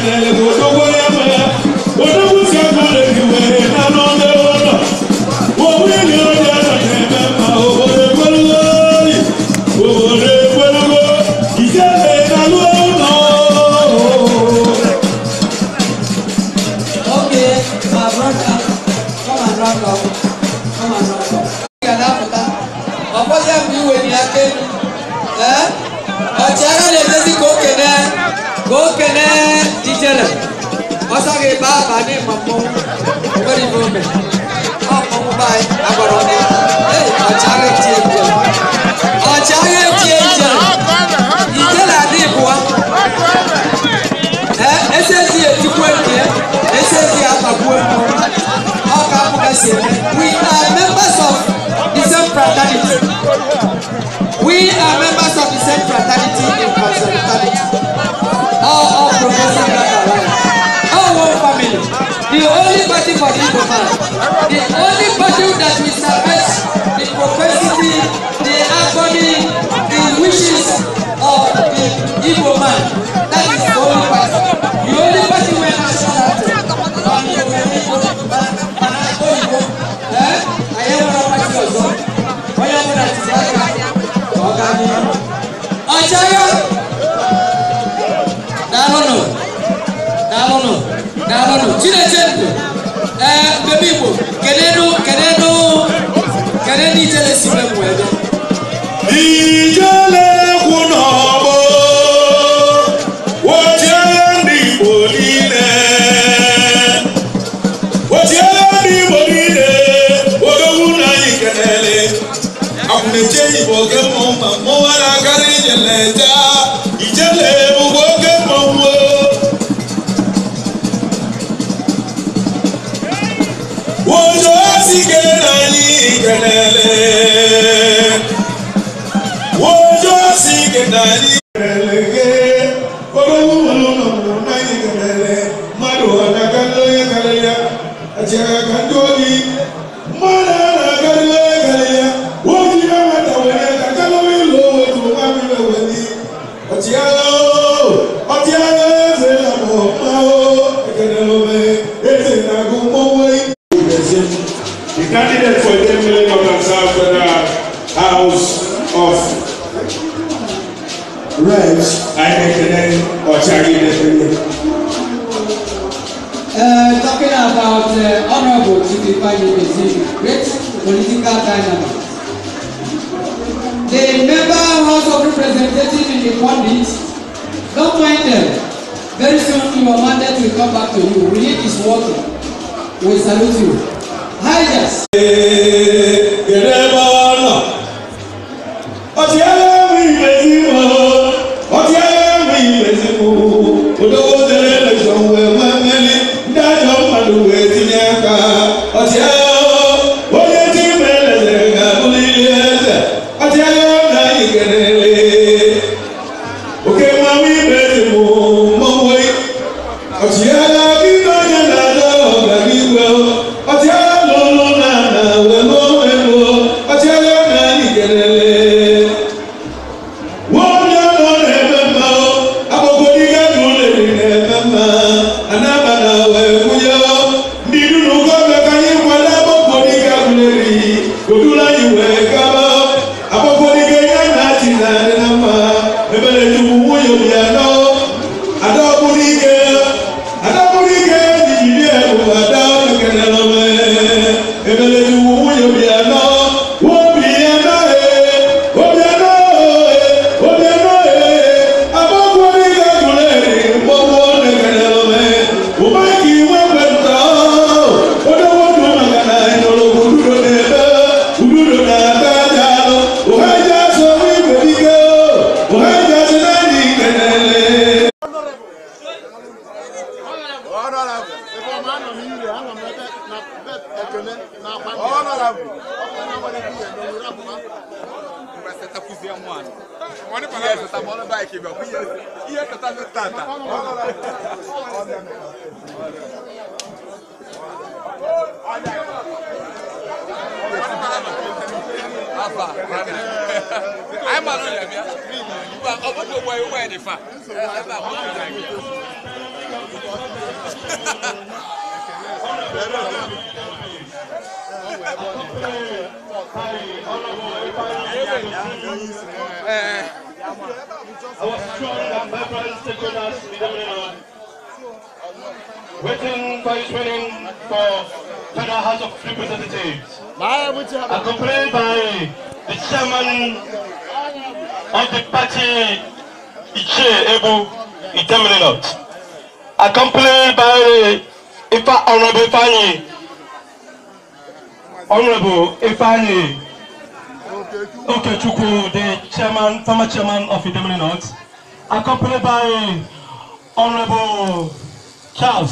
kenele odogwu ya mere odogwu si akụle gị wee na n'ọnụ ụlọ onye onye na-eme mma obodo ekwelugo obodo ekwelugo ijele na ụlọ. Okay, my brother, come and round up. Come and round up. Ọ̀pọ̀lọpọ̀ mgbe iwe dị aka elu. Ee, ọchịagha na-edezi ka okene ijele. Ọsọ gị baa aba n'ịma mmọnwụ. O nwere ife ome. Ọ mmọnwụ be anyị agwara ọnụ. Ee, ọchịagha etie ijele. Ọchịagha etie ijele. Ijele adị ịbụa. Ee, esi ezi etikwe nke ya. Esi ezi abagbue mmọnwụ. Ọ ka apụgasị eme. We are members of the same fraternity. We are members of the same fraternity in confraternity. All progressive Grand Alliance. All one family. The only party for the Igbo man. The only party that will salvage the propensity, the agony, the wishes of the Igbo man. That is the only party. The only party where national anthem. Ọchịagha, daalụnụ, daalụnụ, daalụnụ. Chinechendu, ee, mbebe Igbo, kenenu, kenenu, kenenu ijele si be m wee bịa. Ijele kwụ n'ọgbọ, ọchịagha ndị Igbo niile, ọchịagha ndị Igbo niile, odogwu na anyị kenele. Akwụna-eche Igbo oge mmọnwụ ma mmọnwụ a na-akarị ijele jaa, ijele bụkwa oge mmọnwụ. Ụjọ sike na anyị kenele. Ụjọ sike na anyị kenele. Odogwu nwere ụlọ na anyị kenele. Mmadụ ọ na-akarị onye karịrị ya. Achịagha ka ndị obi. Mmadụ a na-akarị onye karịrị ya. Oji na nwata were ka kalọwa ịlụ owetu nwa mmiri oweli. Ọchịagha o, ọchịagha eze na mma o, ekenele ome, eze na-agụ mmọnwụ. The candidate for the Idemili North and South Federal House of Reps, anyị na-ekele ọchịagha Idemili. Talking about Honorable Chief Ifeanyi Ibezim, great political dynamo. The member House of Representatives in the pundit, don't mind them. Very soon your mandate will come back to you. We need is working. We salute you. Hi, yes. Kedu ebe ọ nọ? Ọchịagha nwe Ibezim o, ọchịagha nwe Ibezim o, odogwu tere elekshọn wee nwee mmeri, ndị ajọ mmadụ wee tinye aka. Ọchịagha o, onye chi mere eze ga-abụrịrị eze. Ọchịagha na anyị kelele. Oke mmanwụ Ibezim o, mmọnwụ. Ọchịagha gị na onye na-adọ ọganihu o. Ọchịagha lụrụ na na wee lụọ elu o. Ọchịagha na anyị kelele. Nwoke nọ na-eme mma o, agbọgọdịga n'ụlọ na-eme mma, anaba na wee kwunye o. Ndị dunu gọọmenti ka anyị kwado agbọgọdịga ụlọ odula anyị wee gaba o. Agbọgọdịga ya na achị na-adị na mma, ebere chukwu nwunye obi anọ. Adọbụrụ ike, adọbụrụ ike jijidi ebu ada ekelele ome. Ebere chukwu nwunye obi anọ, obi anọ e, obi anọ e, obi anọ e. Agbọgọdịga ụlọ mgbọgbọ na-ekelele ome. Ụmụaka iwe kwenta o, odogwu ndụ maka na ịnọrọ ududo na-ebe, ududo na-ata aja alụ. Ụha ji asọ igwe dike o, ụha ji asị na anyị kelele. Anyị mara ya bịa. Ọ bụrụ ụgbọ iwe dị fa. Ebe a moto na-abịa. Our strong and vibrant stakeholders in the North, waiting for his winning for Federal House of Representatives, accompanied by the chairman of the party, Ichie Ebu Idemili North, accompanied by Ifa Honorable Ifeanyi, Honorable Ifeanyi Okechukwu, the chairman, former chairman of Idemili North, accompanied by Honorable Charles